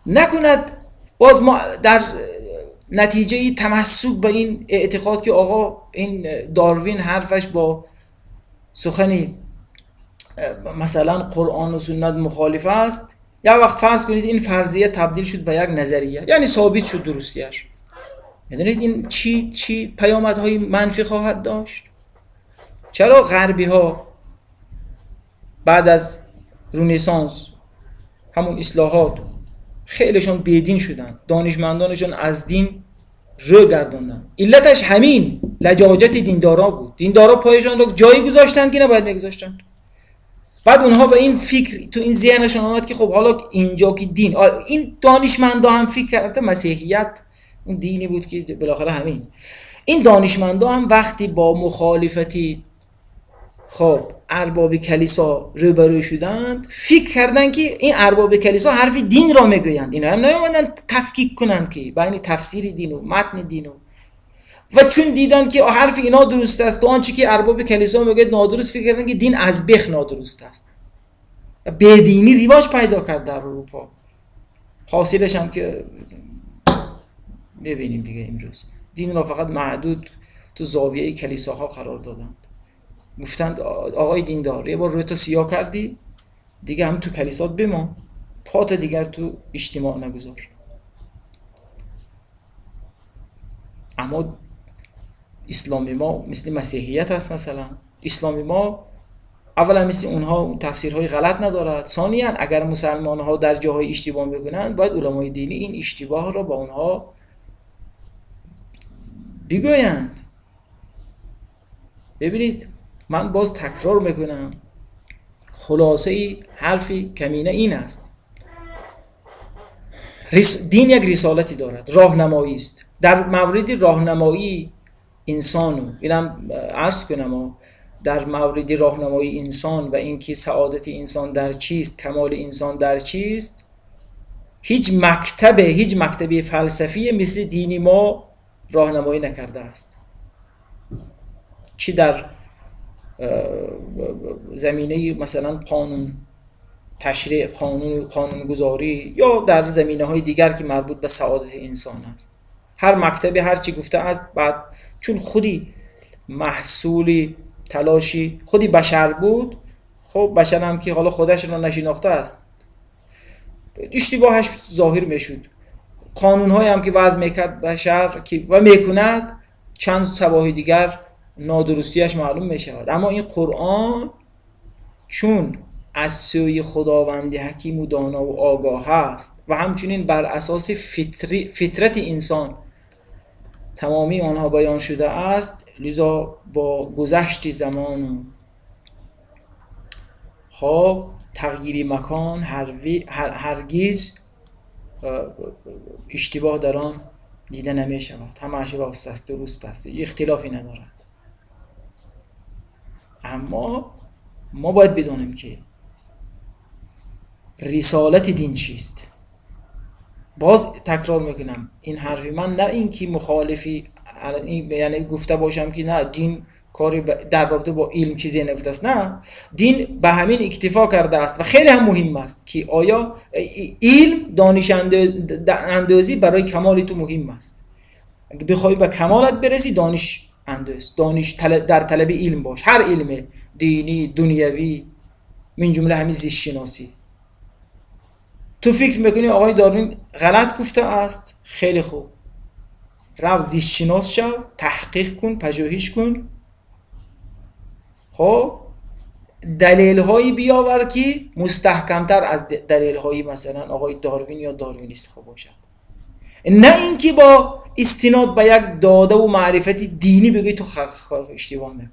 نکند باز ما در نتیجه تمسک به این اعتقاد که آقا این داروین حرفش با سخنی مثلا قرآن و سنت مخالف است، یا وقت فرض کنید این فرضیه تبدیل شد به یک نظریه، یعنی ثابت شد درستیش، میدونید این چی پیامدهای منفی خواهد داشت؟ چرا غربی ها بعد از رنسانس همون اصلاحات خیلیشون بیدین شدن، دانشمندانشون از دین رو گردوندن؟ علتش همین لجاجت دیندارا بود. دیندارا پایشان رو جایی گذاشتن که نباید میگذاشتن. بعد اونها به این فکر تو این ذهنشون آمد که خب حالا اینجا که دین، این دانشمندا هم فکر کردن مسیحیت اون دینی بود که بالاخره همین، این دانشمندا هم وقتی با مخالفتی خب ارباب کلیسا روبرو شدند، فکر کردن که این ارباب کلیسا حرف دین را میگویند، اینا هم نیامدن تفکیک کنند که بین تفسیر دین و متن دین و چون دیدن که حرف اینا درست است و آنچه که ارباب کلیسا میگوید نادرست، فکر کردن که دین از بخ نادرست است. بیدینی رواج پیدا کرد در اروپا. حاصلش هم که ببینیم دیگه امروز دین را فقط محدود تو زاویه کلیساها قرار دادند. گفتند آقای دیندار یه بار روی تو سیاه کردی دیگه هم تو کلیسات بمان، پات دیگر تو اجتماع نگذار. اما اسلام ما مثل مسیحیت است، مثلا اسلام ما اولا مثل اونها تفسیرهای غلط ندارد، ثانیا اگر مسلمان ها در جاهای اشتباه میکنند باید علمای دینی این اشتباه را با اونها بگویند. ببینید من باز تکرار میکنم، خلاصه ای حرفی کمینه این است: دین یک رسالتی دارد، راهنمایی است. در مورد راهنمایی انسان، اینم عرض کنم، در مورد راهنمایی انسان و اینکه سعادت انسان در چیست، کمال انسان در چیست، هیچ مکتب فلسفی مثل دینی ما راهنمایی نکرده است. چی در زمینه مثلا قانون تشریع، قانونگذاری یا در زمینه های دیگر که مربوط به سعادت انسان است. هر مکتبی هر چی گفته است، بعد چون خودی محصول تلاشی خودی بشر بود، خب بشر هم که حالا خودش را نشناخته است، اشتباهش ظاهر میشد. قانون های هم که وضع میکرد بشر که و میکند، چند سواهی دیگر نادرستیش معلوم میشود. اما این قرآن چون از سوی خداوند حکیم و دانا و آگاه است و همچنین بر اساس فطرت انسان تمامی آنها بیان شده است، لذا با گذشت زمان خب تغییر مکان هرگز اشتباه در آن دیده نمی شود. همش راست است، درست است، اختلافی ندارد. اما ما باید بدانیم که رسالت دین چیست. باز تکرار میکنم، این حرفی من نه اینکه مخالفی، یعنی گفته باشم که نه دین کاری در رابطه با علم چیزی نگفته است، نه، دین به همین اکتفا کرده است و خیلی هم مهم است که آیا علم دانش اندوزی برای کمال تو مهم است. اگه بخوای به کمالت برسی دانش اندوز، دانش در طلب علم باش، هر علم دینی دنیوی، من جمله همین زیست شناسی. تو فکر میکنی آقای داروین غلط گفته است، خیلی خوب، رو زیست شناس شو، تحقیق کن، پژوهش کن، خب دلیل هایی بیاور که مستحکمتر از دلیل هایی مثلا آقای داروین یا داروینیست خوب باشد. نه اینکه با استناد به یک داده و معرفت دینی بگی تو کار اشتباه میکنی.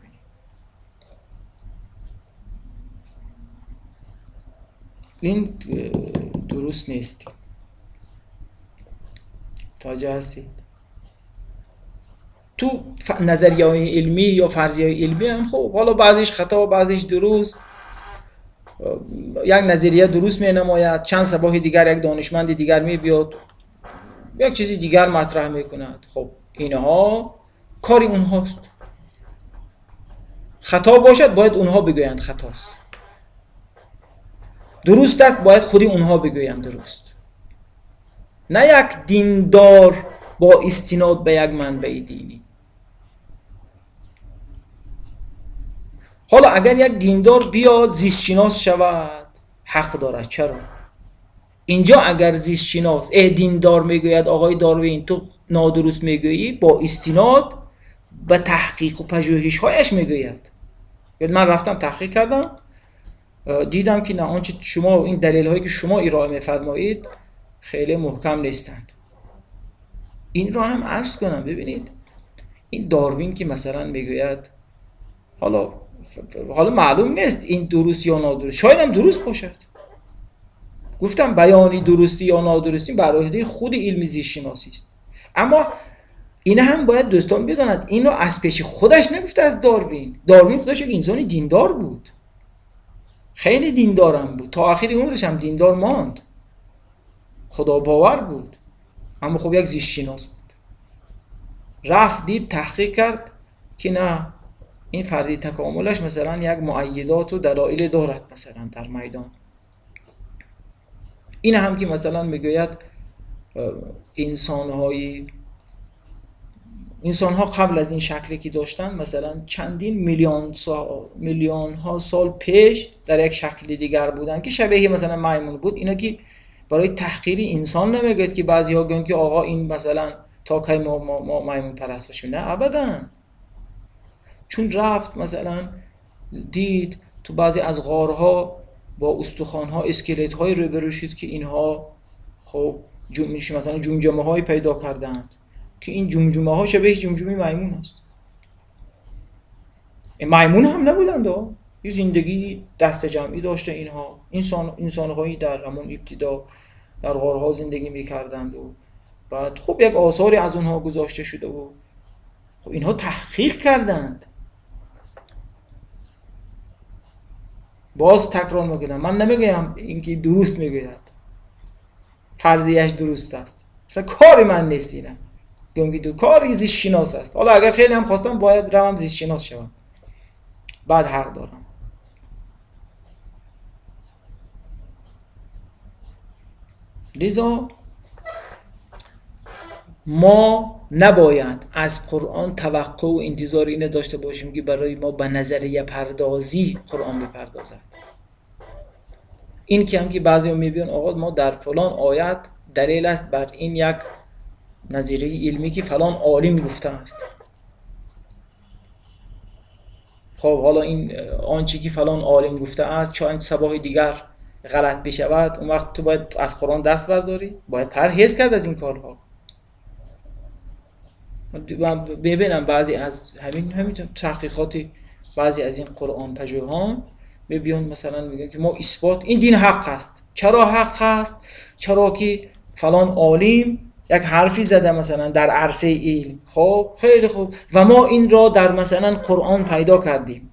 این درست نیست. متوجه هستید؟ تو نظریه های علمی یا فرضیه های علمی هم خب حالا بعضیش خطا و بعضیش درست، یک نظریه درست می نماید، چند صباح دیگر یک دانشمند دیگر می بیاد یک چیزی دیگر مطرح می کند. خب اینها کاری اونهاست. خطا باشد باید اونها بگویند خطاست، درست است باید خودی اونها بگویند درست. نه یک دیندار با استناد به یک منبع دینی. حالا اگر یک دیندار بیاد زیست شناس شود حق دارد. چرا؟ اینجا اگر زیست شناس دیندار میگوید آقای داروین تو نادرست میگویی، با استناد به تحقیق و پژوهش هایش میگوید. من رفتم تحقیق کردم، دیدم که نه، آنچه شما این دلیل هایی که شما ارائه میفرمایید خیلی محکم نیستند. این را هم عرض کنم، ببینید این داروین که مثلا میگوید، حالا معلوم نیست این درست یا نادرست، شاید هم درست باشد. گفتم بیانی درستی یا نادرستی بر عهده خود علم زیست شناسی است، اما این هم باید دوستان بدانند این رو از پیش خودش نگفته از داروین. داروین خودش یک انسان دیندار بود، خیلی دیندارم بود، تا آخر عمرش هم دیندار ماند، خدا باور بود، اما خب یک زیست شناس بود. رفت دید، تحقیق کرد که نه، این فرضیه تکاملش مثلا یک مؤیدات و دلایل دارد مثلا در میدان. این هم که مثلا میگوید انسان‌ها قبل از این شکلی که داشتن مثلا چندین میلیون ها سال پیش در یک شکل دیگر بودن که شبیه مثلا میمون بود. اینا که برای تحقیر انسان نمیگوید که بعضی‌ها گویند که آقا این مثلا تا کی ما میمون پرست باشیم، نه ابدا. چون رفت مثلا دید تو بعضی از غارها با استخوان‌ها اسکلت‌های روبرو شد که اینها خب مثلا جمجمه‌های پیدا کردند که این جمجمه ها شبیه جمجمه میمون است. میمون هم نبودند، یه زندگی دست جمعی داشته اینها، انسان‌هایی در همون ابتدا در غارها زندگی می‌کردند و بعد خب یک آثاری از اونها گذاشته شده و خب اینها تحقیق کردند. باز تکرار میکنم، من نمیگم اینکه درست میگوید، فرضیه‌اش درست است، اصلا کار من نیست اینه گم که تو کار زیست شناس است. حالا اگر خیلی هم خواستم باید روم زیست شناس شوم، بعد حق دارم. لذا ما نباید از قرآن توقع و انتظار اینه داشته باشیم که برای ما به نظریه پردازی قرآن بپردازد. این که هم که بعضی ها میبینن آقا ما در فلان آیت دلیل است بر این یک نظریه علمی که فلان عالم گفته است. خب حالا این آنچه که فلان عالم گفته است چون صباح دیگر غلط بشود، اون وقت تو باید از قرآن دست برداری، باید پرهیز کرد از این کارها. من ببینم بعضی از همین تحقیقات بعضی از این قرآن پژوهان میبینن مثلا میگن که ما اثبات این دین حق است. چرا حق است؟ چرا که فلان عالم یک حرفی زده مثلا در عرصه علم، خب خیلی خوب، و ما این را در مثلا قرآن پیدا کردیم.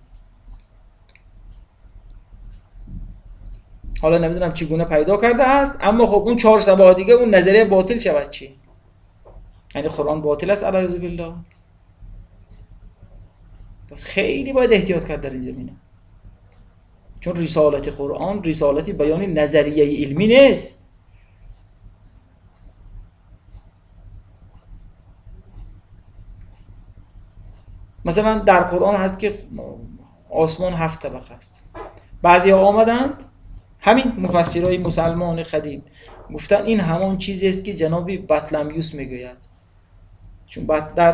حالا نمیدونم چگونه پیدا کرده است، اما خب اون 4 صباح دیگه اون نظریه باطل شود چی؟ یعنی قرآن باطل است علیه بالله. خیلی باید احتیاط کرد در این زمینه، چون رسالت قرآن رسالت بیان نظریه علمی نیست. مثلا در قرآن هست که آسمان 7 طبقه است. بعضی ها آمدند، همین مفسرهای مسلمان قدیم گفتن این همان چیزی است که جناب بطلمیوس میگوید، چون در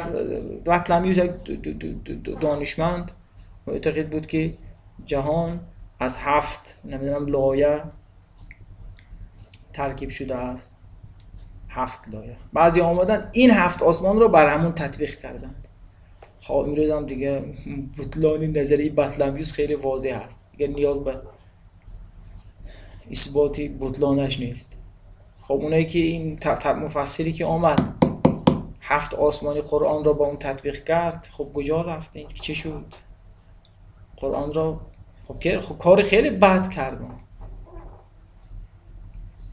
بطلمیوس یک دانشمند معتقد بود که جهان از 7 نمیدونم لایه ترکیب شده است، 7 لایه. بعضی آمدند این 7 آسمان را بر همون تطبیق کردند. خب امروز هم دیگه بطلان نظریه بطلمیوس خیلی واضح است، دیگه نیاز به اثبات بطلانش نیست. خب اونایی که این مفسری که آمد 7 آسمانی قرآن را با اون تطبیق کرد، خب کجا رفت؟ این چه شد؟ قرآن را خب کار خیلی بد کردن.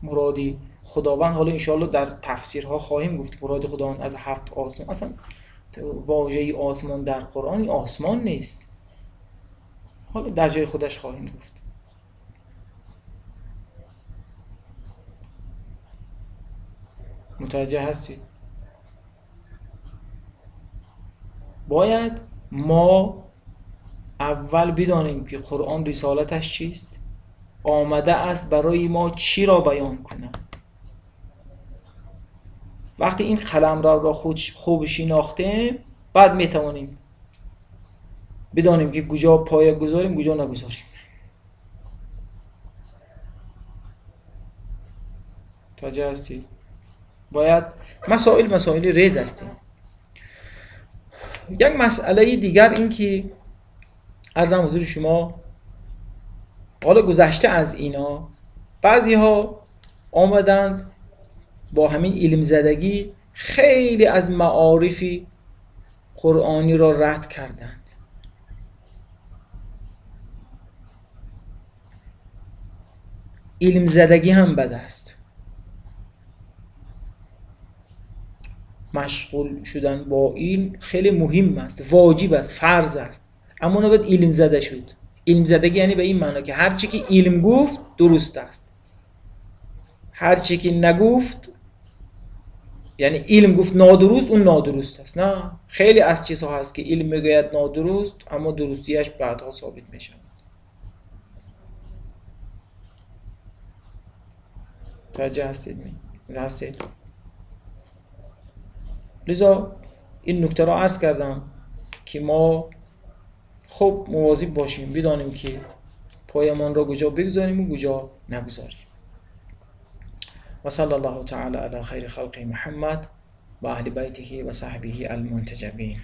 مرادی خداوند، حالا انشاءالله در تفسیرها خواهیم گفت مراد خداوند از 7 آسمان، اصلا واژه آسمان در قرآن آسمان نیست، حالا در جای خودش خواهیم گفت. متوجه هستید؟ باید ما اول بدانیم که قرآن رسالتش چیست، آمده است برای ما چی را بیان کند. وقتی این قلمرو را خوب شناختیم، بعد میتوانیم بدانیم که کجا پایه گذاریم، کجا نگذاریم. متوجه هستید؟ باید مسائل ریز هستیم. یک مسئله دیگر این که عرضم حضور شما، حالا گذشته از اینا، بعضی ها آمدند با همین علم زدگی خیلی از معارف قرآنی را رد کردند. علم زدگی هم بد است. مشغول شدن با این خیلی مهم است، واجب است، فرض است، اما نباید علم زده شد. علم زدگی یعنی به این معنا که هر چی که علم گفت درست است، هر چی که نگفت، یعنی علم گفت نادرست، اون نادرست است. نه، خیلی از چیزها هست که علم میگوید نادرست، اما درستیش بعدها ثابت میشود. متوجه هستید؟ هستید؟ لذا این نکته را عرض کردم که ما خب مواظب باشیم، بدانیم که پایمان را کجا بگذاریم و کجا نگذاریم. و صلی الله تعالی علی خیر خلق محمد و اهل بیته و صحبه المنتجبین.